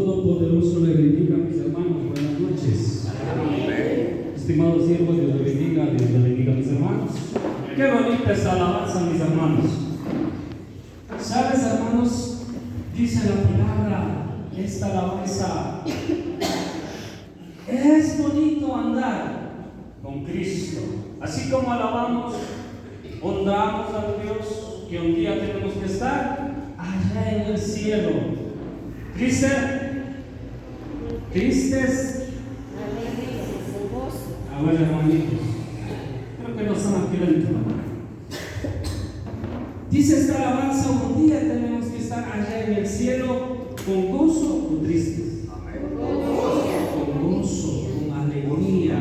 Todopoderoso le bendiga, mis hermanos. Buenas noches. Estimados siervos, Dios le bendiga, Dios le bendiga, mis hermanos. Qué bonita esta alabanza, mis hermanos. ¿Sabes, hermanos? Dice la palabra, esta alabanza. Es bonito andar con Cristo. Así como alabamos, honramos a Dios, que un día tenemos que estar allá en el cielo. ¿Triste? ¿Tristes? A ver, hermanitos. Creo que no están aquí dentro. Dice esta alabanza, un día tenemos que estar allá en el cielo con gozo o tristes. Con gozo, con alegría.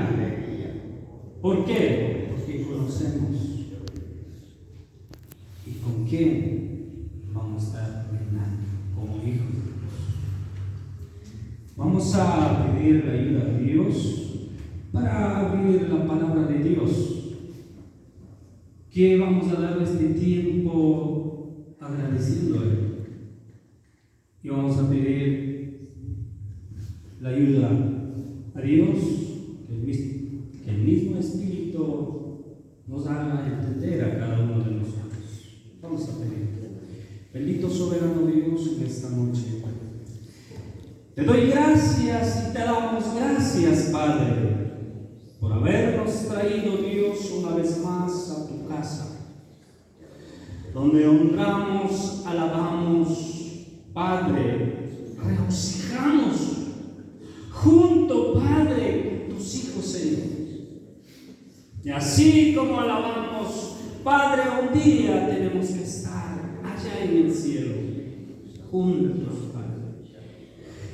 ¿Por qué? Porque conocemos. ¿Y con quién vamos a estar reinando? Como hijos de Dios. Vamos a pedir la ayuda de Dios para abrir la palabra de Dios. Que vamos a dar este tiempo agradeciendo a Él. Y vamos a pedir la ayuda a Dios, que el mismo Espíritu nos haga entender a cada uno de nosotros. Vamos a pedir. Bendito soberano Dios, en esta noche te doy gracias y te damos gracias, Padre, por habernos traído, Dios, una vez más a tu casa, donde honramos, alabamos, Padre, regocijamos junto, Padre, tus hijos, Señor. Y así como alabamos, Padre, un día tenemos que estar allá en el cielo, juntos, Padre.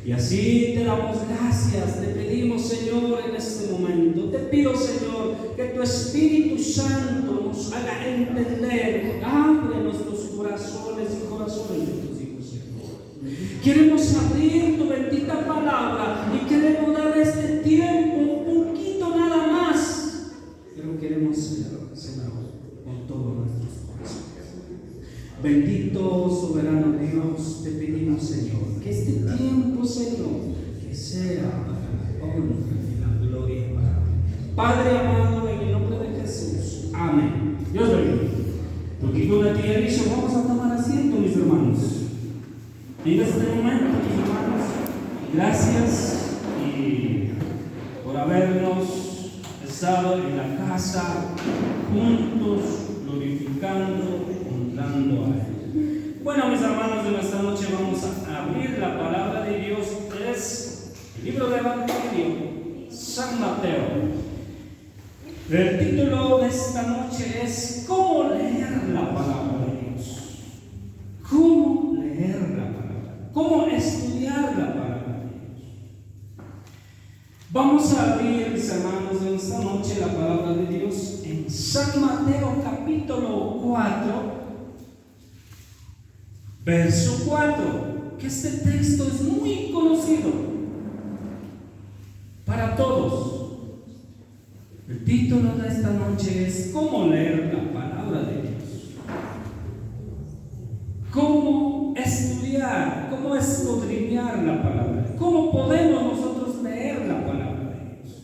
Y así te damos gracias, te pedimos, Señor, en este momento. Te pido, Señor, que tu Espíritu Santo nos haga entender, abre nuestros corazones y corazones de tus hijos, Señor. Queremos abrir tu bendita palabra y queremos dar este tiempo un poquito nada más, pero queremos, Señor, con todos nuestros corazones. Bendito soberano Dios, te pedimos, Señor, que este tiempo, Señor, que sea para la honra y la gloria para ti. Padre amado, en el nombre de Jesús. Amén. Dios bendiga. Vamos a tomar asiento, mis hermanos. En este momento, mis hermanos, gracias y por habernos estado en la casa juntos, glorificando, honrando a Él. Bueno, mis hermanos, en esta noche vamos a abrir la palabra de Dios. Es el libro del Evangelio, San Mateo. El título de esta noche es ¿Cómo leer la palabra de Dios? ¿Cómo leer la palabra? ¿Cómo estudiar la palabra de Dios? Vamos a abrir, mis hermanos, en esta noche la palabra de Dios en San Mateo capítulo 4, verso 4, que este texto es muy conocido para todos. El título de esta noche es ¿Cómo leer la palabra de Dios? ¿Cómo estudiar? ¿Cómo escudriñar la palabra? ¿Cómo podemos nosotros leer la palabra de Dios?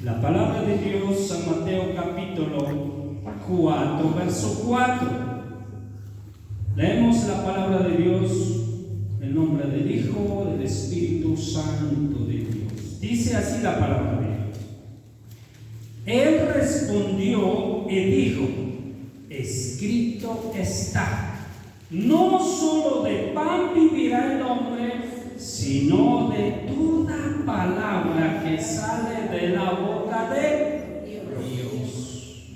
La palabra de Dios, San Mateo capítulo 4, verso 4. Leemos la palabra de Dios en nombre del Hijo, del Espíritu Santo de Dios. Dice así la palabra de Dios. Él respondió y dijo: escrito está, no solo de pan vivirá el hombre, sino de toda palabra que sale de la boca de Dios.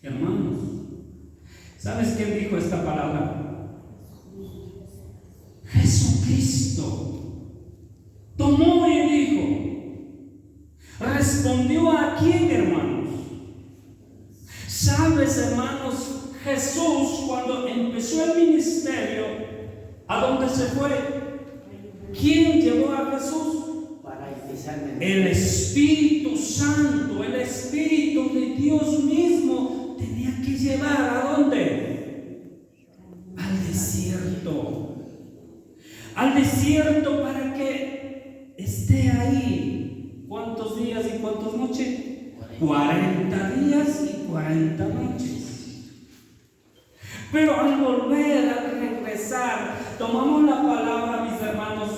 Hermanos, ¿sabes quién dijo esta palabra? Jesucristo. Tomó y dijo. ¿Respondió a quién, hermanos? ¿Sabes, hermanos? Jesús, cuando empezó el ministerio, ¿a dónde se fue? ¿Quién llevó a Jesús? El Espíritu Santo, el Espíritu de Dios mismo, tenía que llevar ¿a dónde? Al desierto. Al desierto para que esté ahí. ¿Cuántos días y cuántas noches? 40 días y 40 noches. Pero al volver, al regresar, tomamos la palabra, mis hermanos,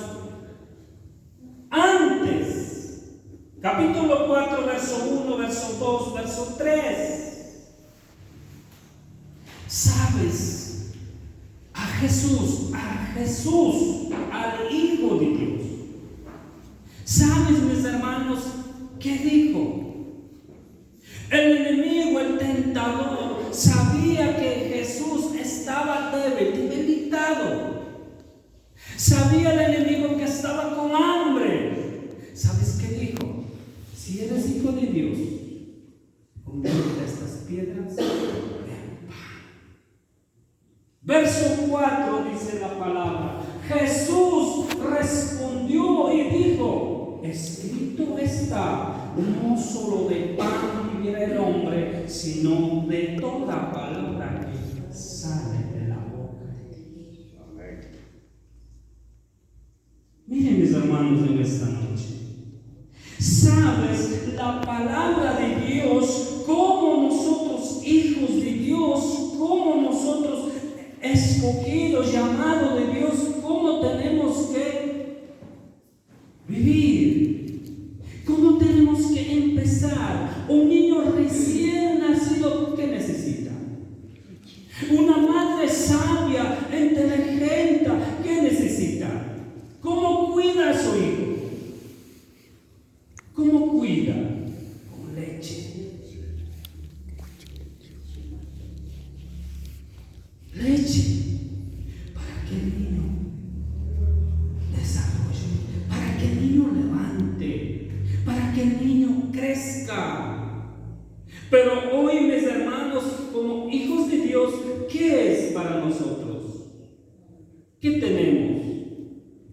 antes. Capítulo 4, verso 1, verso 2, verso 3. ¿Sabes? A Jesús, al Hijo de Dios. ¿Sabes, mis hermanos, qué dijo? El enemigo, el tentador, sabía que Jesús estaba débil, debilitado. Sabía el enemigo que estaba con hambre. ¿Sabes qué dijo? Si eres hijo de Dios, convierte estas piedras en pan. Verso 4 dice la palabra. Jesús respondió y dijo: escrito está, no solo de pan vivirá el hombre, sino de toda palabra que sale de la boca de Dios. Amén. Miren, mis hermanos, en esta noche. ¿Sabes la palabra de Dios? Como nosotros, hijos de Dios, como nosotros escogidos, llamados de Dios, cómo tenemos que vivir, cómo tenemos que empezar. Un niño recién nacido, ¿qué necesita? Una madre sabia, inteligente, ¿qué necesita? ¿Cómo cuida a su hijo? ¿Cómo cuida? Con leche. Leche, para que el niño desarrolle, para que el niño levante, para que el niño crezca. Pero hoy, mis hermanos, como hijos de Dios, ¿qué es para nosotros? ¿Qué tenemos?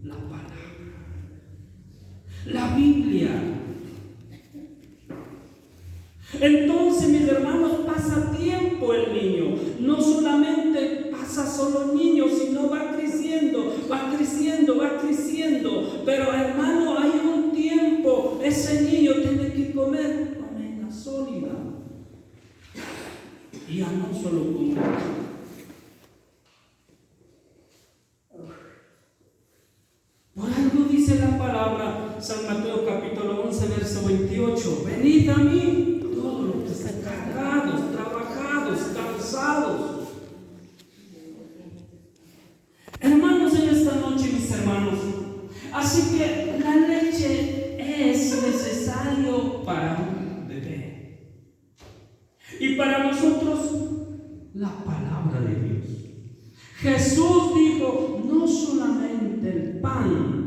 La palabra, la Biblia. Entonces, mis hermanos, pasa tiempo el niño. No solamente pasa solo niño, sino va creciendo, va creciendo, va creciendo. Pero, hermano, hay un tiempo, ese niño tiene que comer comida sólida. Y ya no solo comer. Por algo dice la palabra, San Mateo capítulo 11, verso 28, venid a mí todos los que están cargados, trabajados, cansados. Hermanos, en esta noche, mis hermanos, así que la leche es necesario para un bebé. Y para nosotros, la palabra de Dios. Jesús dijo, no solamente el pan.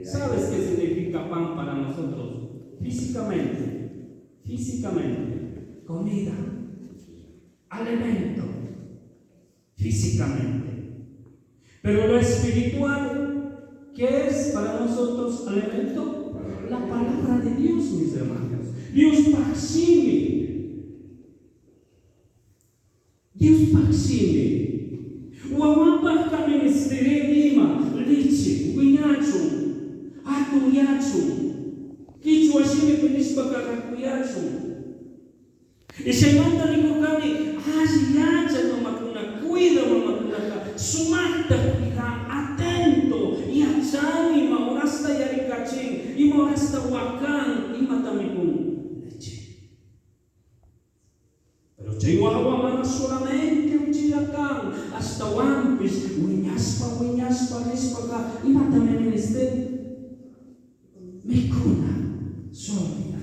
¿Sabes qué significa pan para nosotros? Físicamente, comida, alimento, físicamente. Pero lo espiritual, ¿qué es para nosotros alimento? La palabra de Dios, mis hermanos. Dios paximi. Dios paximi. Wawapaj ministerio leche, wiñachu, atuyachu, kichwa shimi nishpa karakuyachu. Y chaymanta nikurkani, alli yacha mamakuna, cuida mamakunaka, sumaqta cuidan, atento, yachani ima horasta yarikachin, ima horasta wakan, imata mikun, leche. Pero chay wawa mana solamente uchillakan, hasta wampis, wiñaspa, wiñaspa, rispaka, imata menester, mikuna, sólida.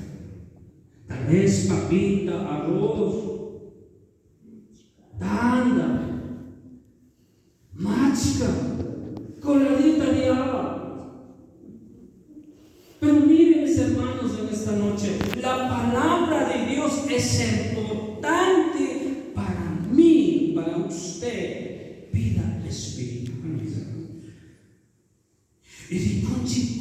Tal vez papita, arroz, tanda, machka, coladita de agua. Pero miren, mis hermanos, en esta noche, la palabra de Dios es importante para mí, para usted, vida espiritual. Y digo,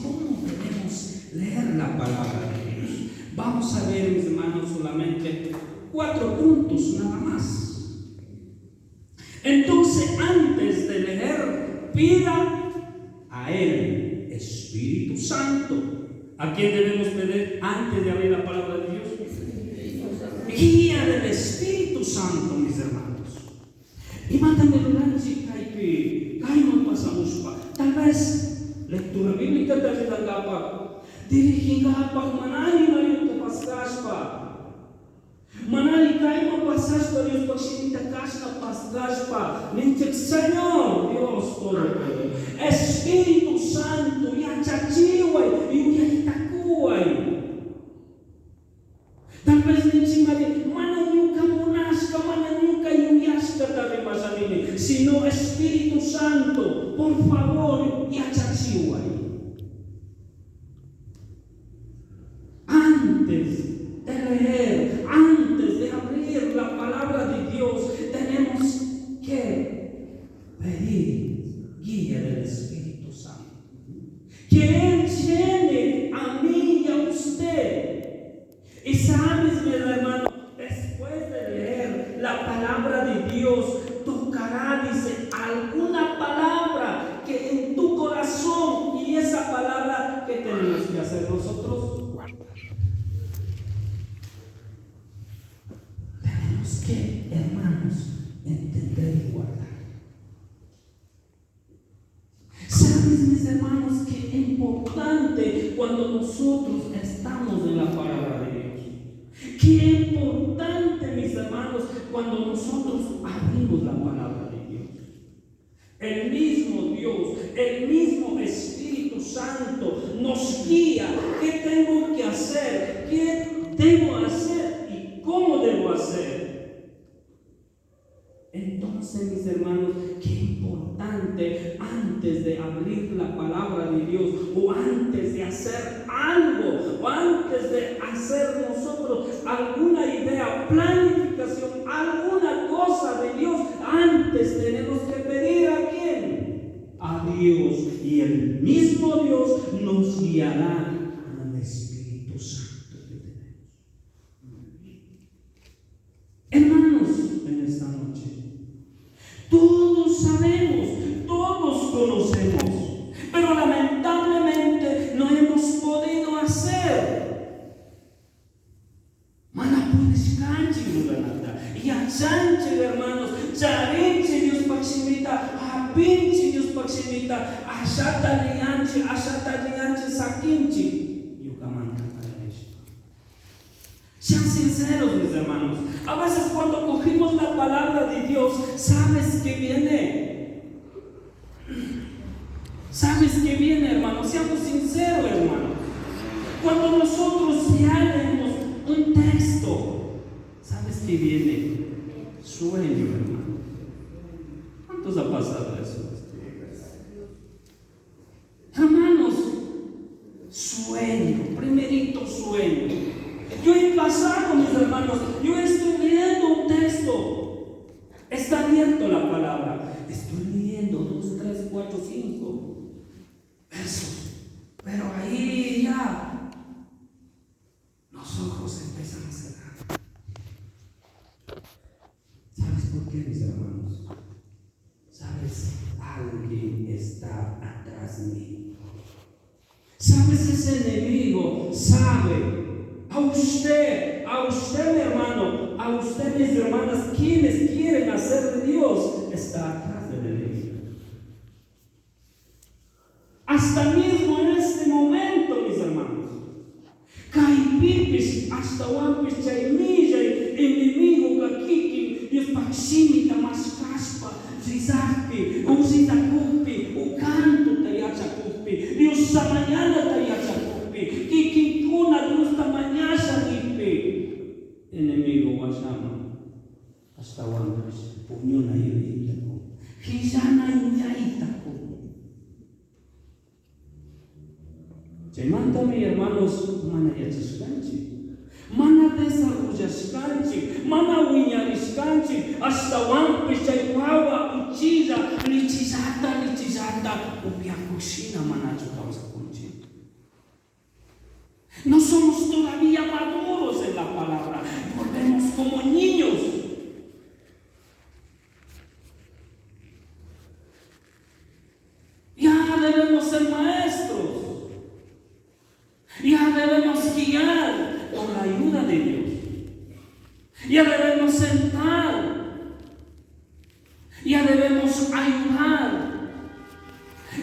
¿cómo debemos leer la palabra de Dios? Vamos a ver, mis hermanos, solamente 4 puntos nada más. Entonces, antes de leer, pida a A Él, Espíritu Santo. ¿A quién debemos pedir antes de abrir la palabra de Dios? Guía del Espíritu Santo, mis hermanos. Imatami ruranchik kaypi, kayman pasamushpa. Tal vez lectura bíblica rirangapak, dirigingapak manari mayuta pascashpa. Manari kayman pasashpa Diospaj shimita kashna pascashpa. Ninchik Señor Dios Todopoderoso, Espíritu Santo, yachachiway, yuyaytakuway. Tal vez ninchimari, mana ñuka munashka, mana ñuka yuyashkata rimashanini, sino Espíritu Santo, por favor, yachachiway. Antes de leer, antes de abrir la palabra de Dios, tenemos que pedir guía del Espíritu Santo. Que Él llene a mí y a usted. Y sabes, mi hermano, después de leer la palabra de Dios, tocará, dice, alguna palabra que en tu corazón, y esa palabra, ¿qué tenemos que hacer nosotros? Guardar. Tenemos que, hermanos, entender y guardar. ¿Sabes, mis hermanos, qué importante cuando nosotros estamos en la palabra de Dios? Qué importante, mis hermanos, cuando nosotros abrimos la palabra de Dios. El mismo Dios, el mismo Espíritu Santo nos guía. ¿Qué tengo que hacer? ¿Qué debo hacer? ¿Y cómo debo hacer? Entonces, mis hermanos, qué importante antes de abrir la palabra de Dios, o antes de hacer algo, o antes de hacer nosotros alguna idea, planificación, alguna cosa de Dios, antes tenemos que pedir a quién? A Dios. Y el mismo Dios nos guiará con el Espíritu Santo que tenemos. Hermanos, en esta noche, todos sabemos, todos conocemos, pero lamentablemente no hemos podido hacer. Mana pudishkanchik ruranata. Yachanchik, hermanos, charinchik Diospaj shimita, hapinchik Diospaj shimita, ashata liyanchik, ashata liyanchik, sakinchik. Ñukamanta kallarishpa. Sean sinceros, mis hermanos. A veces cuando cogimos la palabra de Dios, ¿sabes qué viene? ¿Sabes qué viene, hermano? Seamos sinceros, hermano. Cuando nosotros ya leemos un texto, ¿sabes qué viene? Sueño, hermano. ¿Cuántos ha pasado eso? Hermanos, sueño, primerito sueño. Yo he pasado, mis hermanos, yo estoy leyendo un texto. Está abierto la palabra. Estoy leyendo 2, 3, 4, 5 versos. Pero ahí ya los ojos empiezan a cerrar. ¿Sabes por qué, mis hermanos? ¿Sabes? Alguien está atrás de mí. ¿Sabes? Ese enemigo sabe. A usted, mi hermano, a usted, mis hermanas, quienes quieren hacer de Dios, está atrás del enemigo. Hasta mismo en este momento, mis hermanos. Kaypipis, hasta wampis, chay millay, enemigo kakikin, Diospaj shimita mashkashpa, rizakpi, usitakukpi, ukantuta yachakukpi, Dios samañanata yachakukpi, kikinkuna Diosta mañasha nikpi, enemigo washaman, hasta wampis, puñuna yuyayta, qillana yuyayta. Chaymantami, hermanos, mana yachashkanchik, mana desarrollashkanchik, mana wiñarishkanchik, ashtawanpish chay wawa uchilla, lichillata, lichillata, upyakushina manachu kawsakunchik. No somos todavía maduros en la palabra, volvemos como niños. Ya debemos debemos ser maestros. Ya debemos guiar con la ayuda de Dios. Ya debemos sentar. Ya debemos ayudar.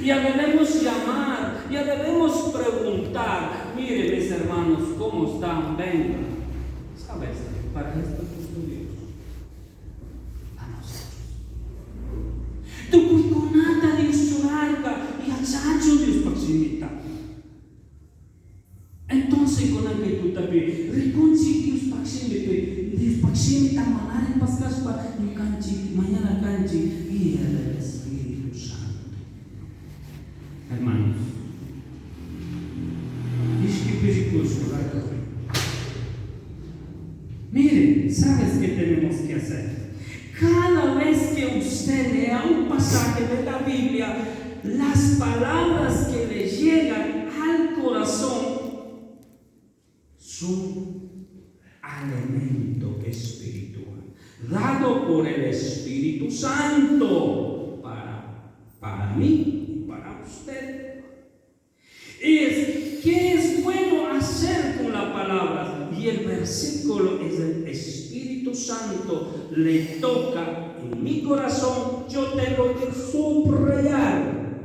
Ya debemos llamar. Ya debemos preguntar. Miren, mis hermanos, ¿cómo están? Vengan. ¿Sabes? Para esto puso Dios a nosotros. Tukuykunata Dios churarka yachachun Diospaj shimita. Entonces kunan kay tutapi rikunchik Diospaj shimipi, Diospaj shimita manari paskashpa ñukanchik mañana kanchik guía del Espíritu Santo. Hermanos, ishkipi rikushun. Miren, ¿sabes qué tenemos que hacer? Cada vez que usted lea un pasaje de la Biblia, las palabras que le llegan al corazón son alimento espiritual, dado por el Espíritu Santo para mí y para usted. Es que es bueno hacer con la palabra, y el versículo es el Espíritu Santo le toca en mi corazón, yo tengo que subrayar.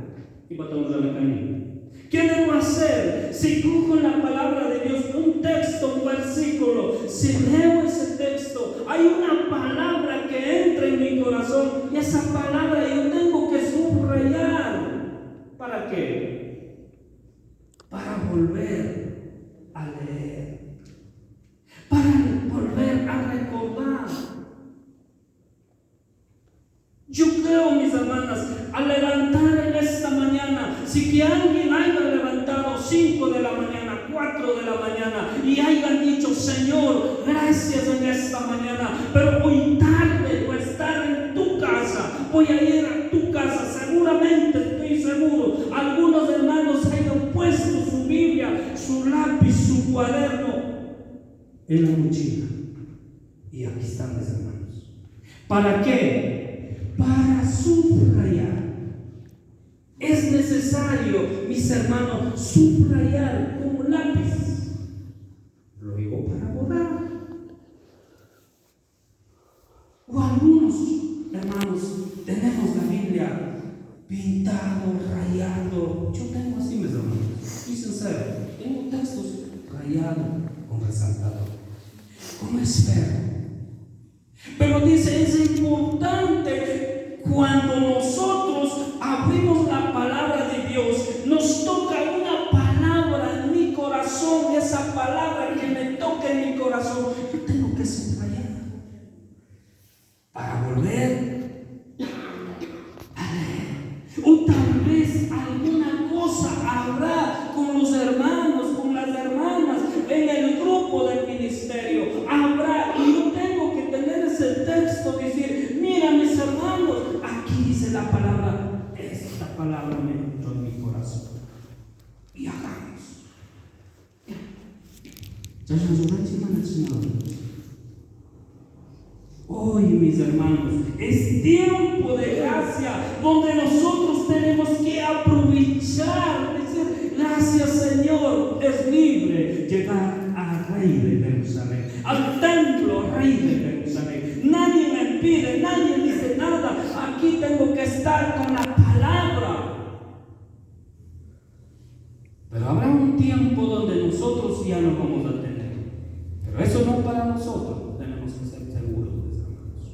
Y batamos a la caña. ¿Qué debo hacer? Si cojo la palabra de Dios, un texto, un versículo, si leo ese texto, hay una palabra que entra en mi corazón y esa palabra yo tengo que subrayar. ¿Para qué? Para volver a leer, para volver a recordar. Yo creo, mis hermanas, al levantar en esta mañana, si que alguien haya levantado 5 de la mañana, 4 de la mañana, y hayan dicho, Señor, gracias en esta mañana, pero hoy tarde voy a estar en tu casa, voy a ir a tu casa, seguramente, estoy seguro, algunos hermanos hayan puesto su Biblia, su lápiz, su cuaderno en la mochila. Y aquí están mis hermanos. ¿Para qué? Para subrayar. Es necesario, mis hermanos, subrayar con un lápiz. Luego para borrar. O algunos hermanos tenemos la Biblia pintado, rayado. Yo tengo así, mis hermanos, soy sincero, tengo textos rayados con resaltador, con esfero. Pero dice, es importante cuando nosotros abrimos la palabra de Dios, nos toca una palabra en mi corazón, esa palabra que me toca en mi corazón, yo tengo que subrayar para volver a leer. O tal vez alguna cosa habrá con los hermanos, con las hermanas, en el grupo del ministerio. Habrá, y yo tengo que tener ese texto, decir, mira mis hermanos, aquí dice la palabra, esta palabra me entró en mi corazón. Y hagamos. Hoy, mis hermanos, es tiempo de gracia donde nosotros tenemos que aprovechar, decir, gracias Señor, es libre llegar al Rey de Jerusalén, al templo Rey de Jerusalén. Nadie me impide, nadie dice nada, aquí tengo que estar con la palabra. Pero habrá un tiempo donde nosotros ya no vamos a tener. Pero eso no para nosotros, tenemos que ser seguros, mis hermanos.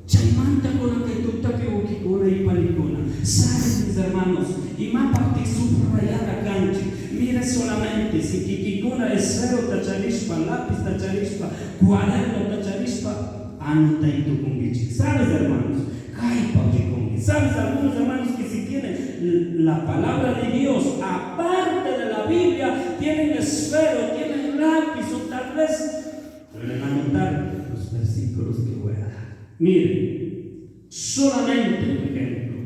Chaymanta con que tutapi ukikuna y palikuna. Saben, mis hermanos, y mapakti subrayada canchi. Mira solamente si kikikuna esfero tacharishpa, lápiz tacharishpa, cuaderno tacharishpa, anota y tukungichi. ¿Sabes, hermanos? Kaipa ukikungi. ¿Sabes, algunos hermanos que si tienen la palabra de Dios, aparte de la Biblia, tienen esfero, tienen lápiz o tal vez pueden anotar los versículos que voy a dar? Miren, solamente un ejemplo.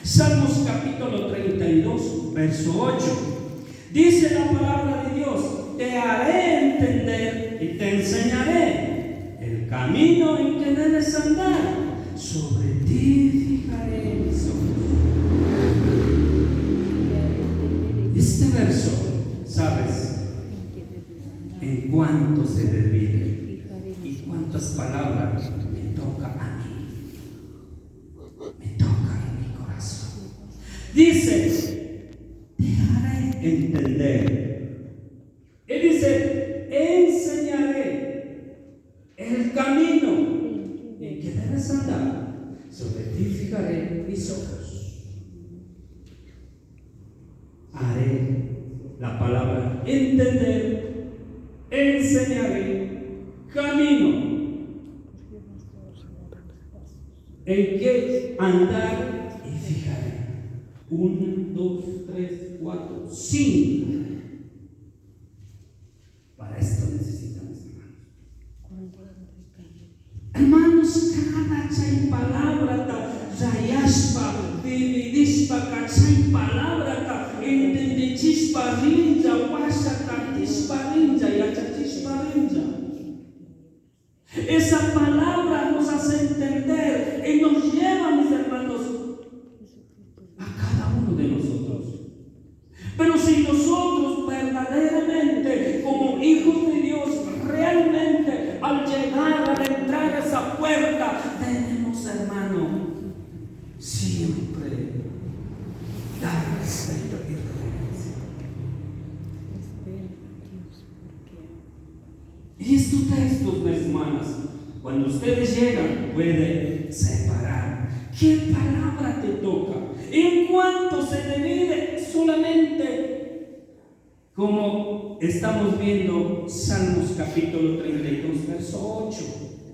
Salmos capítulo 32, verso 8. Dice la palabra de Dios: te haré entender y te enseñaré el camino en que debes andar. Sobre ti fijaré mis ojos. Este verso, ¿sabes? En cuánto se divide y cuántas palabras me toca a mí. Me toca en mi corazón. Dice, te haré entender. Y dice, enseñaré el camino en que debes andar. Sobre ti fijaré mis ojos. Haré la palabra entender, enseñaré camino en que andar y fijaré. 1, 2, 3, 4, 5. Para esto necesitamos, hermanos. Hermanos, cada chay palabra ta rayashpa, dividishpa, chay palabra ta entendichispa rinja, washa katishpa rinja, yachachishpa rinja. Esa palabra nos hace entender y nos lleva, mis hermanos, a cada uno de nosotros. Pero si nosotros verdaderamente, como hijos de Dios, realmente al llegar, al entrar a esa puerta, debemos, hermano, siempre dar respeto y reverencia. Y estos textos, mis hermanas, cuando ustedes llegan, pueden separar. ¿Qué palabra te toca? En cuanto se divide solamente, como estamos viendo Salmos capítulo 32, verso 8.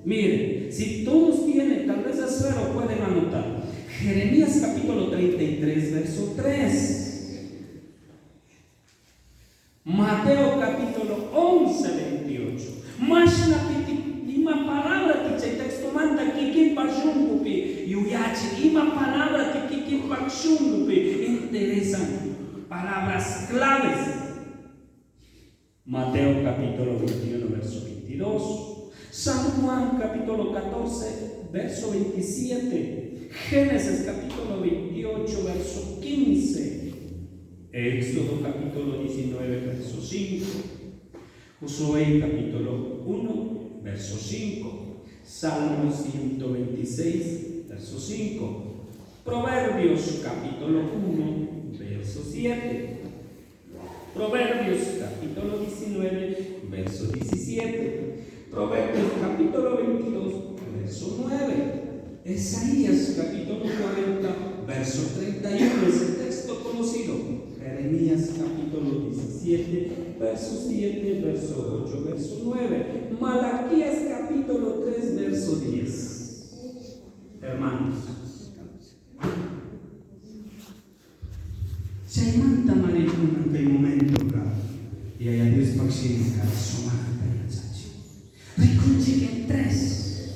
Miren, si todos tienen, tal vez esfero pueden anotar. Jeremías capítulo 33, verso 3. Mateo capítulo 11, 28. Mashna ima palabra que chay texto manda kikinpa shunkupi yuyachi, ima palabra que kikinpa shunkupi interesan palabras claves. Mateo capítulo 21, verso 22. San Juan capítulo 14, verso 27. Génesis capítulo 28, verso 15. Éxodo capítulo 19, verso 5. Josué capítulo 1, verso 5. Salmo 126, verso 5. Proverbios capítulo 1, verso 7. Proverbios capítulo 19, verso 17. Proverbios capítulo 22, verso 9. Isaías capítulo 40, verso 31, es el texto conocido. Jeremías capítulo 17, verso 7, verso 8, verso 9. Malaquías capítulo 3, verso 10. Hermanos, chaymanta marikunan kay momento ka Yaya Dios pagsinka sumata yachachi. Rikunchik en 3.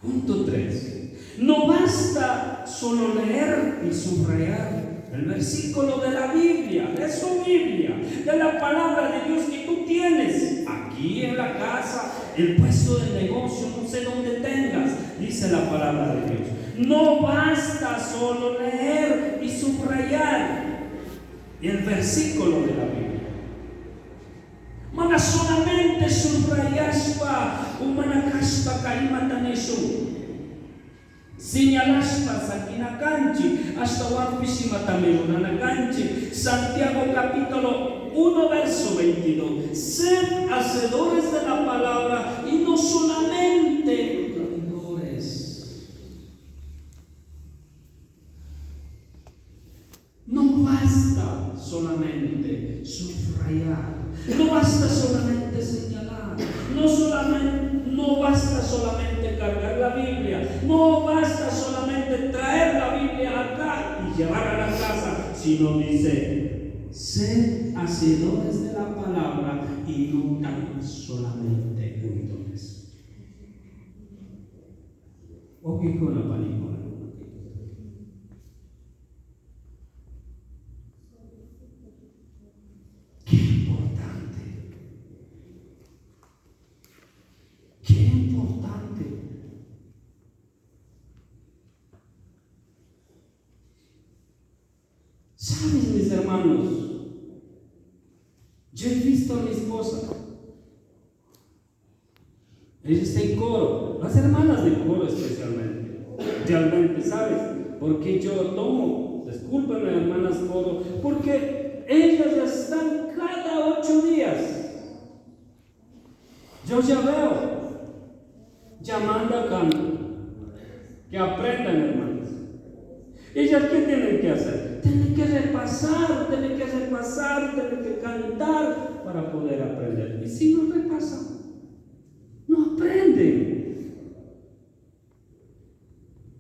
Punto 3. No basta solo leer y subrayar el versículo de la Biblia, de su Biblia, de la palabra de Dios que tú tienes aquí en la casa, el puesto de negocio, no sé dónde tengas, dice la palabra de Dios. No basta solo leer y subrayar el versículo de la Biblia. Mana solamente subrayashpa umanakashpa kaimatanishun. Señalashpa sakinakanchi, ashtawanpish imatami ruranakanchi. Santiago capítulo 1, verso 22. Sed hacedores de la palabra y no solamente oidores. No basta solamente subrayar, no basta solamente señalar, no basta solamente cargar la Biblia, no basta solamente traer la Biblia acá y llevar a la casa, sino dice, sed hacedores de la palabra y no tan solamente oidores. O qué con la palabra. Qué importante. Qué importante. ¿Sabes, mis hermanos? hermanos, yo he visto a mi esposa. Ella está en coro, las hermanas de coro especialmente. Realmente, ¿sabes? Porque yo tomo, discúlpenme hermanas coro, porque ellas están cada 8 días. Yo ya veo, llamando a canto, que aprendan, hermanas. ¿Ellas qué tienen que hacer? Tienen que repasar, tienen que repasar, tienen que cantar para poder aprender. Y si no repasan, no aprenden.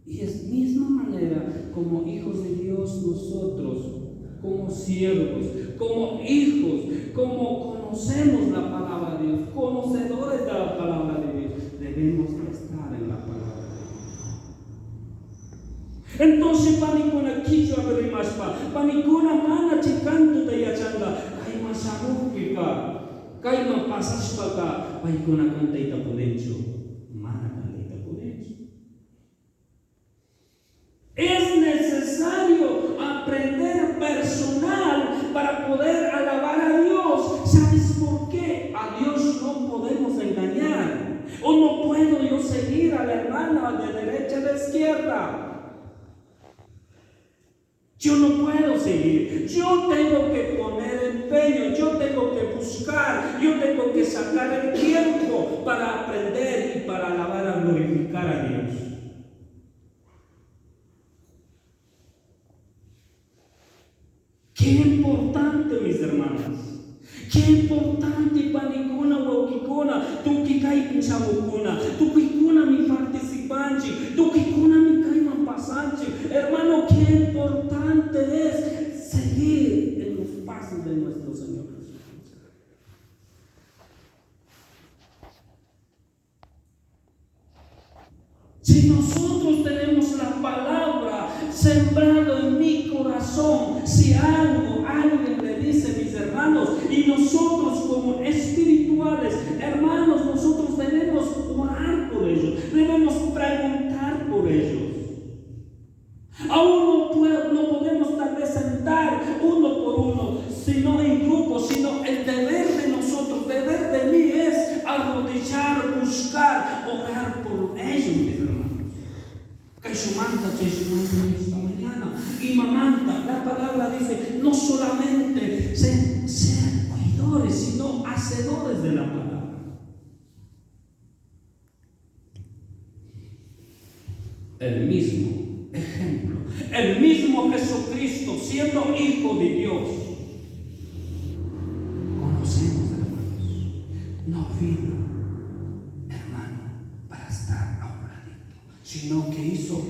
Y es misma manera como hijos de Dios nosotros, como siervos, como hijos, como conocemos la palabra de Dios, conocedores de la palabra de Dios, debemos estar en la palabra de Dios. Entonces, panikuna kichwa rimashpa, panikuna mana chikantu tayachanga, kayman shamukpika, kayman pasashpaka, paykuna cantayta pudinchu, mana cantayta pudinchu. Es necesario aprender personal para poder alabar a Dios. ¿Sabes por qué? A Dios no podemos engañar. O no puedo yo seguir a la hermana de derecha a la izquierda. Yo no puedo seguir. Yo tengo que poner empeño, yo tengo que buscar, yo tengo que sacar el tiempo para aprender y para alabar, a glorificar a Dios. Qué importante, mis hermanas. Qué importante panikuna wawkikuna, tukuy shamukuna, tukuykuna mi participanchik, tukuykuna mi kayman pasanchik. Hermano, qué importante es seguir en los pasos de nuestro Señor Jesucristo. Si nosotros tenemos la palabra sembrada en mi corazón, si algo, alguien le dice, mis hermanos, y nosotros como espirituales, hermanos, nosotros debemos orar por ellos, debemos preguntar por ellos. Aún no podemos tal vez sentar uno por uno, sino en grupo, sino el deber de nosotros, deber de mí es arrodillar, buscar, orar por ellos, mis hermanos. Kayshumanta, chaysumanta esta mañana. Y mamanta, la palabra dice, no solamente sean oidores, sino hacedores de la palabra. El mismo ejemplo, el mismo Jesucristo siendo Hijo de Dios. Conocemos, hermanos, no vino, hermano, para estar a un ladito, sino que hizo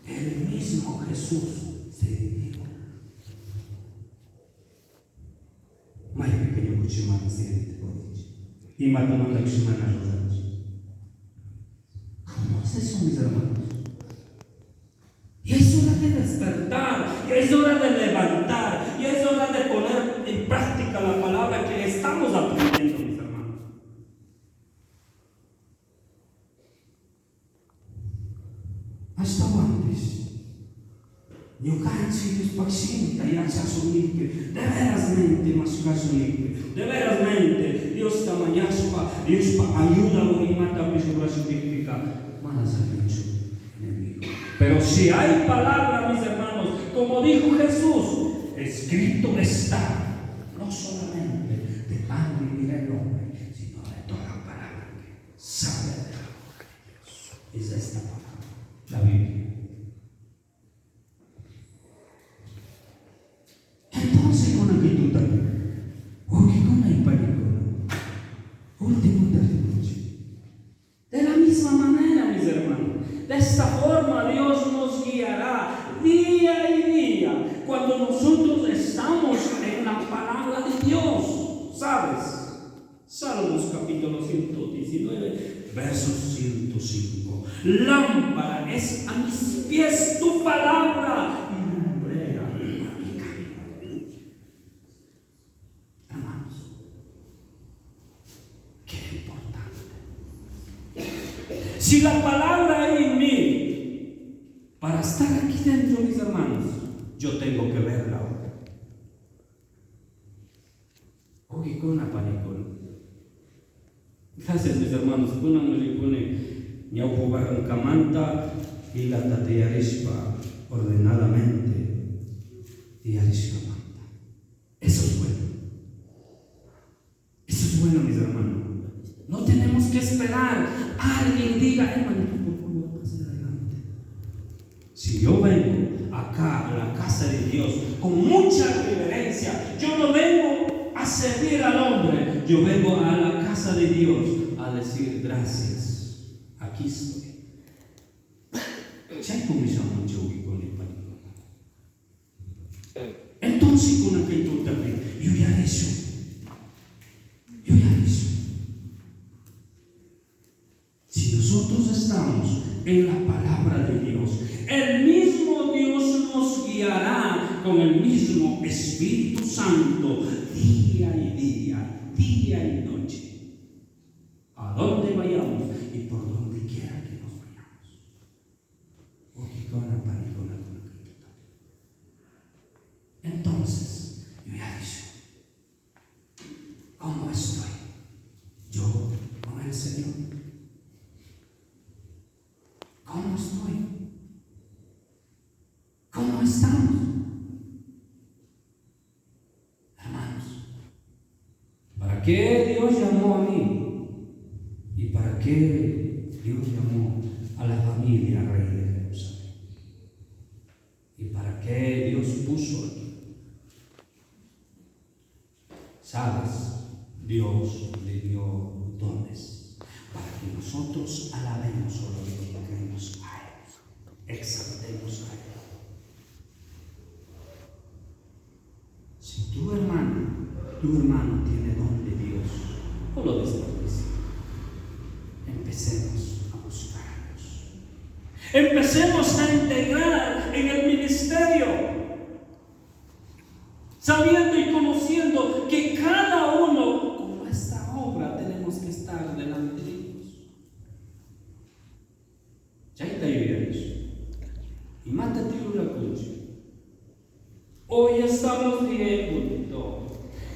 el mismo Jesús se dio. ¿Cómo es eso, mis hermanos? Y es hora de despertar, y es hora de levantar, y es hora de poner en práctica la palabra que estamos aprendiendo, mis hermanos. Hasta antes, ñukanchik Diospaq shimita yachasunchikpi, de verasmente mashkashunchikpi, de verasmente Diosta mañashpa, Diospa ayuda imatapish rurashunchikpika, mana salinchu enemigo. Pero si hay palabra, mis hermanos, como dijo Jesús, escrito está, no solamente de pan vivirá el hombre, sino de toda palabra que sale de la boca de Dios. Es esta palabra, la Biblia. Entonces, con actitud también, wawqikuna y panikuna, último territorio. De la misma manera, mis hermanos, de esta forma Dios nos guiará día y día cuando nosotros estamos en la palabra de Dios, ¿sabes? Salmos capítulo 119, verso 105. Lámpara es a mis pies tu palabra y lumbrera a mi camino. Hermanos, qué importante. Si la palabra hay en mí, para estar aquí dentro, mis hermanos, yo tengo que verla ahora. Wawqikuna panikuna. Gracias mis hermanos, kunan rikuni ñawpa barrancamanta filata tiyarishpa ordenadamente tiyarishkamanta. Eso es bueno. Eso es bueno, mis hermanos. No tenemos que esperar a alguien diga, hermanito, por favor, pase adelante. Si yo vengo acá a la casa de Dios con mucha reverencia, yo no vengo a servir al hombre, yo vengo a la casa de Dios a decir gracias. Aquí estoy. Entonces, con aquel yuyarishun. Yuyarishun. Si nosotros estamos en la palabra de Dios, el mismo Dios nos guiará con el mismo Espíritu Santo día y día, día y noche. A donde vayamos y por donde quiera que nos vayamos. Entonces, yo ya dije, ¿cómo estoy? Yo con el Señor. ¿Cómo estoy? ¿Cómo estamos? Hermanos, ¿para qué Dios llamó a mí? ¿Y para qué Dios llamó a la familia Rey de Jerusalén? ¿Y para qué Dios puso aquí? ¿Sabes? Dios le dio dones para que nosotros alabemos o lo glorifiquemos a Él, exaltemos a Él. Si tu hermano tiene don de Dios, no lo desperdicies. Empecemos a buscar a Dios. Empecemos a integrar en el ministerio, sabiendo y conociendo que cada uno con nuestra obra tenemos que estar delante de Dios. Chayta yuyarish. Imata rurakunchik. Hoy estamos bien bonito.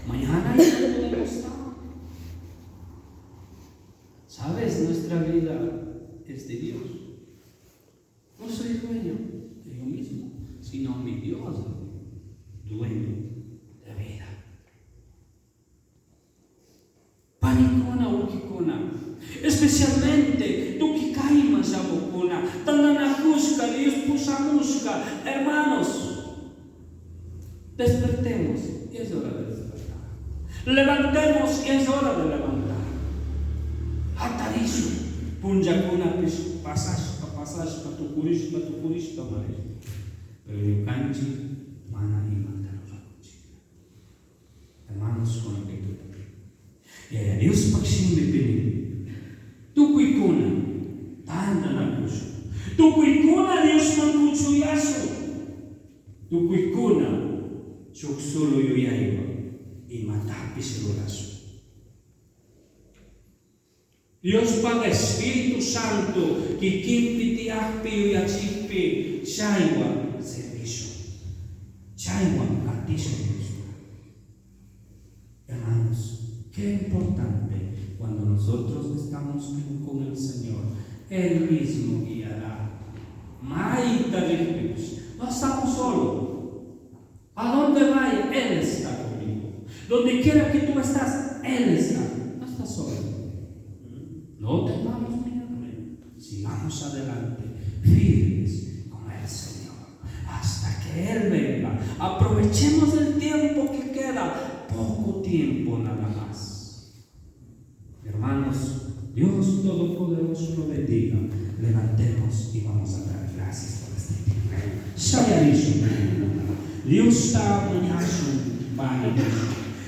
Mañana ya no podemos estar. ¿Sabes? Nuestra vida es de Dios. No soy dueño de yo mismo, sino mi Dios, dueño de vida. Panikuna ukikuna, especialmente tukikayman shamukuna, tantanakushka, Dios pushamushka, hermanos, despertemos, y es hora de despertar. Levantemos, y es hora de levantar. Hatarishu, punllakuna pasashpa, pasashpa, tukurishpa, tukurishpa, marish. Pero ñukanchik mana imata rurakunchik. Hermanos, con el que Yaya Diospaj shimipimi tukuykuna tantanakushun, tukuykuna Diosman kuchuyashun, tukuykuna shuk solo yuyaywan imatapish rurashun. Diospaj Espíritu Santo kikinpi tiyakpi yuyachikpi chaywan servishun, chaywan katishun Diosta. Hermanos, qué importante cuando nosotros estamos con el Señor, Él mismo guiará. Maita rikpipish, no estamos solos. A donde vaya, Él está conmigo. Donde quiera que tú estás, Él está. No estás solo. No tengamos miedo. Sigamos adelante, firmes con el Señor, hasta que Él venga. Aprovechemos el tiempo que queda, poco tiempo nada más. Hermanos, Dios Todopoderoso lo bendiga. Levantemos y vamos a dar gracias por este tiempo. Dios está mañashun pani.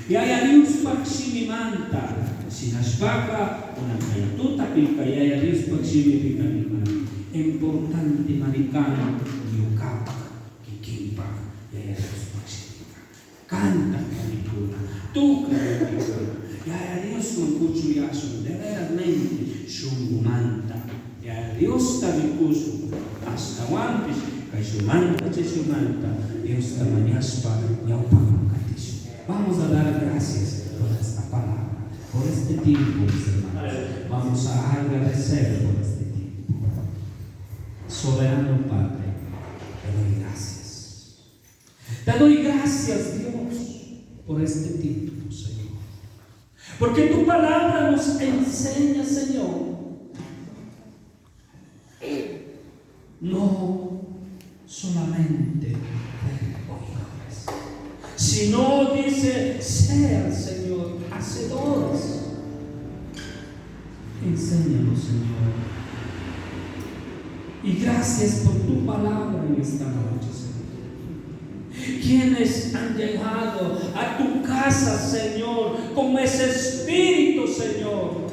Yaya Diospaj shimimanta, shinashpaka, kunan tuta pillka Yaya Diospaj shimipika niman. Importante marikan ñukapak, kikinpak, Yaya Diospaj shimika. Canta panikuna, tuka panikuna. Yaya Diosman kuchuyashun, de verasmente, shunkumanta. Yaya Diosta rikushun, ashtawanpish, kayshumanta, chayshumanta, Diosta mañashpa ñawpaman katishun. Vamos a dar gracias. por esta palabra, por este tiempo, mis hermanos. Vamos a agradecer por este tiempo. Soberano Padre, te doy gracias. Te doy gracias, Dios, por este tiempo, Señor. Porque tu palabra nos enseña, Señor, no solamente ser oidores, sino, dice, sean, Señor, hacedores. Enséñanos, Señor. Y gracias por tu palabra en esta noche, Señor. Quienes han llegado a tu casa, Señor, con ese espíritu, Señor,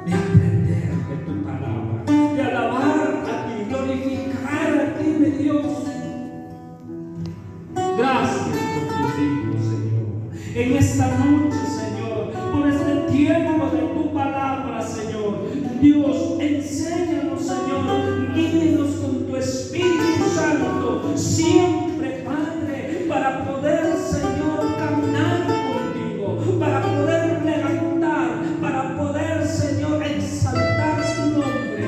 de aprender de tu palabra, de alabar a ti, glorificar a ti, mi Dios. Gracias por tus hijos, Señor. En esta noche, Señor, por este tiempo de tu palabra, Señor. Dios, enséñanos, Señor, guíenos con tu Espíritu Santo, siempre, Padre, para poder, Señor, caminar contigo, para poder levantar, para poder, Señor, exaltar tu nombre.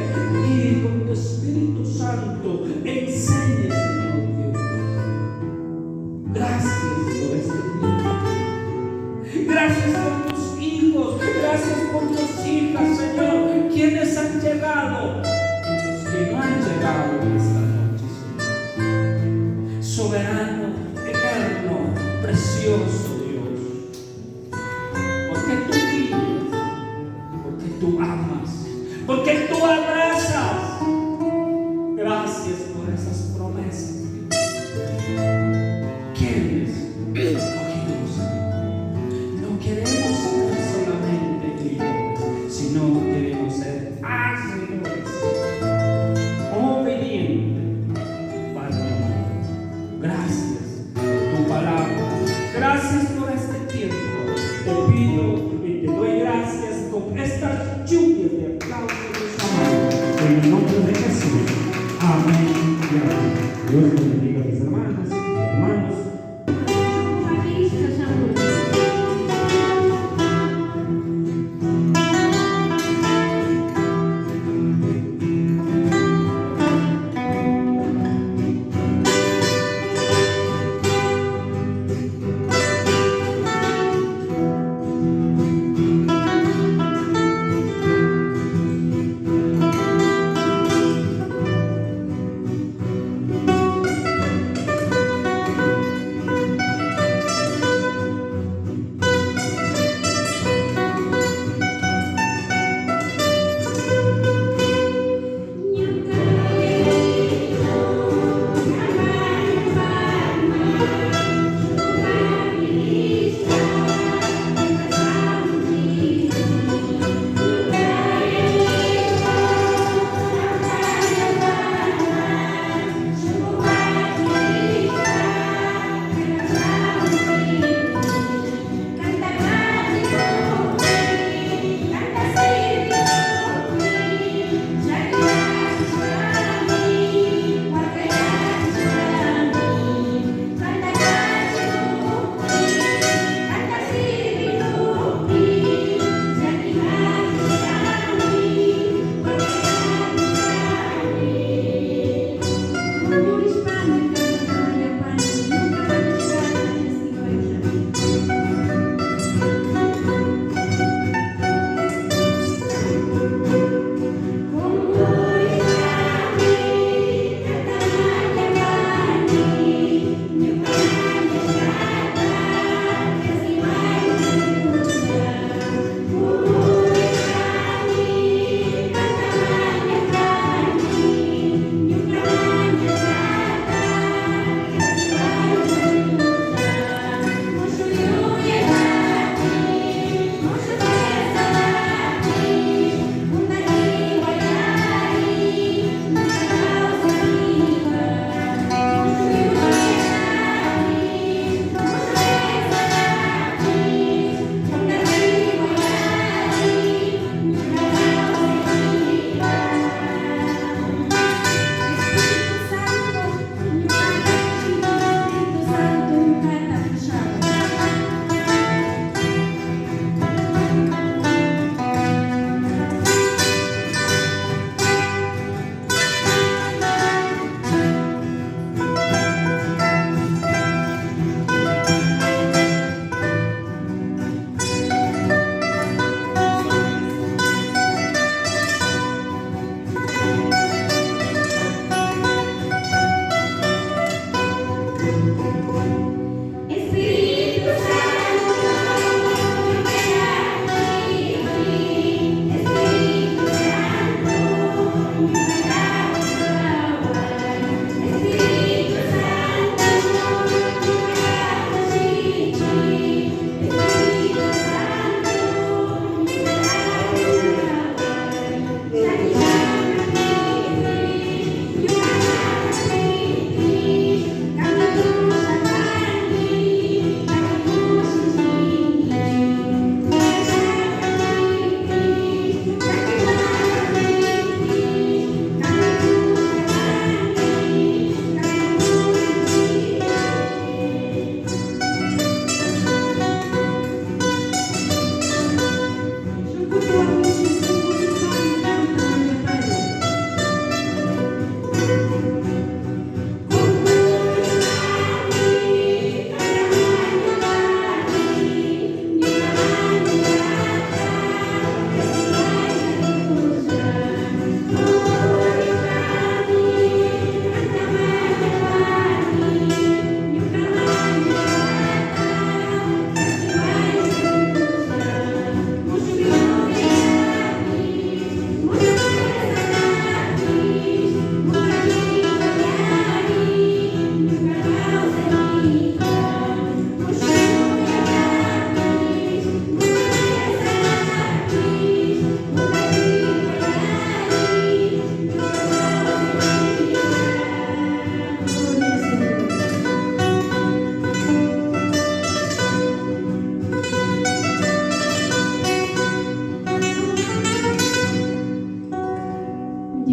Y con tu Espíritu Santo, enseñe, Señor Dios. Gracias por este tiempo. Gracias por tus hijos, gracias por tus hijas, Señor, quienes han llegado y los que no han llegado esta noche, Señor. Soberano, eterno, precioso Dios, porque tú guías, porque tú amas, porque tú abrazas. Gracias por esas promesas, Dios. ¿Quiénes oímos, Señor? No queremos ser solamente oidores, sino queremos ser hacedores, obedientes, Padre amado. Gracias por tu palabra, gracias por este tiempo. Te pido y te doy gracias con estas lluvias de aplausos, mis amados. En el nombre de Jesús. Amén y amén. Dios les bendiga, mis hermanas y hermanos. Thank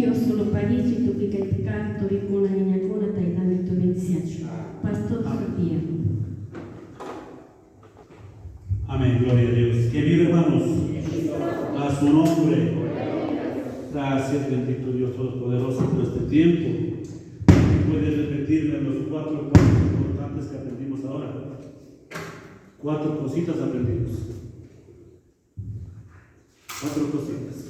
Dios solo paguichi tukuy kaypi kaq turikuna, ñañakuna, Tayta Amito bendiciachun. Pastor Sofía. Amén, gloria a Dios. Que vive, hermanos. A su nombre. Gracias, bendito Dios Todopoderoso, por este tiempo. Puedes repetirme los 4 cosas importantes que aprendimos ahora. 4 cositas aprendimos. 4 cositas.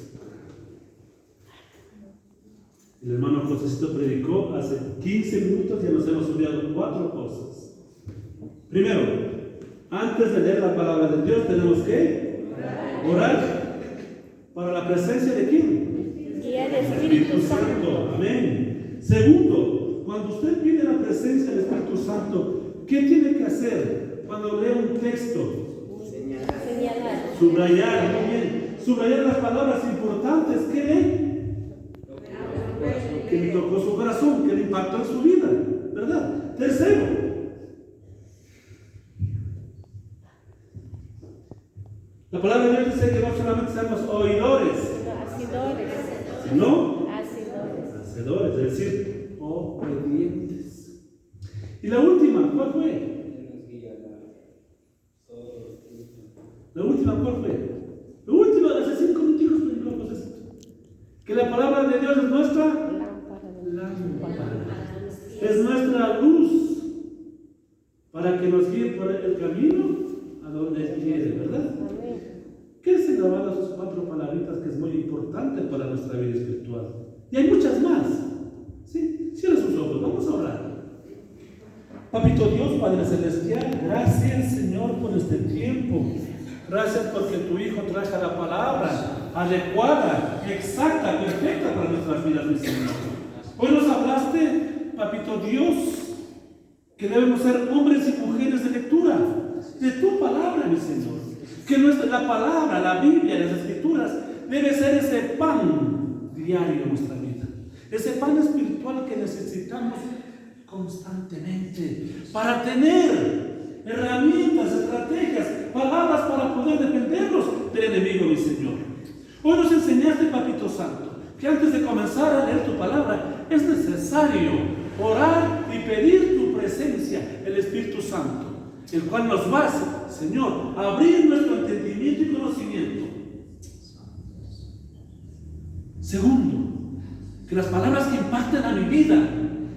El hermano Josecito predicó hace 15 minutos y ya nos hemos olvidado 4 cosas. Primero, antes de leer la palabra de Dios tenemos que orar. ¿Para la presencia de quién? Guía del Espíritu Santo. Amén. Segundo, cuando usted pide la presencia del Espíritu Santo, ¿qué tiene que hacer cuando lee un texto? Señalar. Subrayar, muy bien. Subrayar las palabras importantes que lee. Que le tocó su corazón, que le impactó en su vida, ¿verdad? Tercero, la palabra de Dios dice que no solamente seamos oidores, Sino hacedores. sino Hacedores. hacedores, es decir, obedientes. Y la última, ¿cuál fue? La última, ¿cuál fue? La última, hace 5 minutitos predicó José. Que la palabra de Dios es nuestra Lámpara. lámpara. Es nuestra luz para que nos guíe por el camino a donde Él quiere, ¿verdad? Amén. Quédense grabadas esas 4 palabritas que es muy importante para nuestra vida espiritual. Y hay muchas más. ¿Sí? Cierra sus ojos, vamos a orar. Papito Dios, Padre Celestial, gracias Señor por este tiempo. Gracias porque tu Hijo trajo la palabra adecuada, exacta, perfecta para nuestras vidas, mi Señor. Hoy nos hablaste, Papito Dios, que debemos ser hombres y mujeres de lectura, de tu palabra, mi Señor. Que la palabra, la Biblia, las Escrituras, debe ser ese pan diario en nuestra vida. Ese pan espiritual que necesitamos constantemente para tener herramientas, estrategias, palabras para poder defendernos del enemigo, mi Señor. Hoy nos enseñaste, Papito Santo, que antes de comenzar a leer tu palabra es necesario orar y pedir tu presencia, el Espíritu Santo, el cual nos va, Señor, a abrir nuestro entendimiento y conocimiento. Segundo, que las palabras que impacten a mi vida,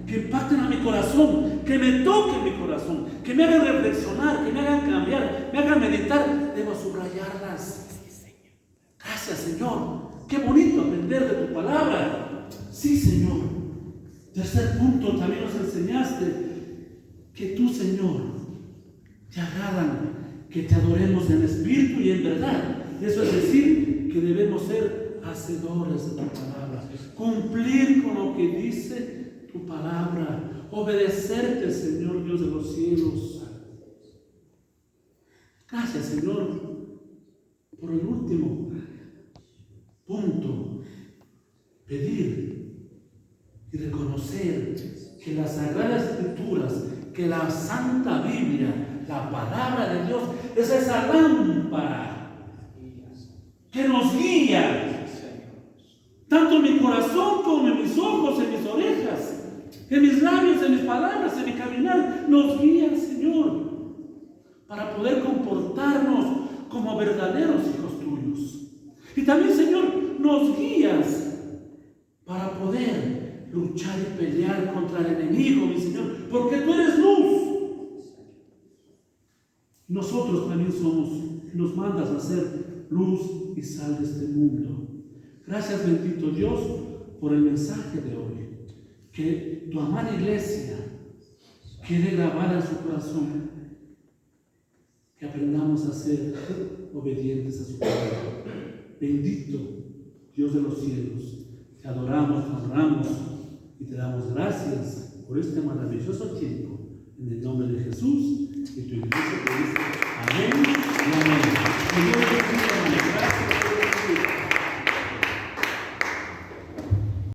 que impacten a mi corazón, que me toquen mi corazón, que me hagan reflexionar, que me hagan cambiar, me hagan meditar, debo subrayarlas. Gracias, Señor. Qué bonito aprender de tu palabra. Sí, Señor. Tercer punto, también nos enseñaste que tú, Señor, te agradan, que te adoremos en espíritu y en verdad. Eso es decir, que debemos ser hacedores de tu palabra, cumplir con lo que dice tu palabra, obedecerte, Señor Dios de los cielos. Gracias, Señor, por el último punto, pedir y reconocer que las Sagradas Escrituras, que la Santa Biblia, la palabra de Dios, es esa lámpara que nos guía, tanto en mi corazón como en mis ojos, en mis orejas, en mis labios, en mis palabras, en mi caminar, nos guía el Señor para poder comportarnos como verdaderos hijos tuyos. Y también, Señor, nos guías para poder luchar y pelear contra el enemigo, mi Señor, porque tú eres luz. Nosotros también somos, nos mandas a ser luz y sal de este mundo. Gracias, bendito Dios, por el mensaje de hoy. Que tu amada iglesia quede grabada en su corazón. Que aprendamos a ser obedientes a su palabra. Bendito Dios de los cielos, te adoramos, te honramos y te damos gracias por este maravilloso tiempo. En el nombre de Jesús y tu iglesia.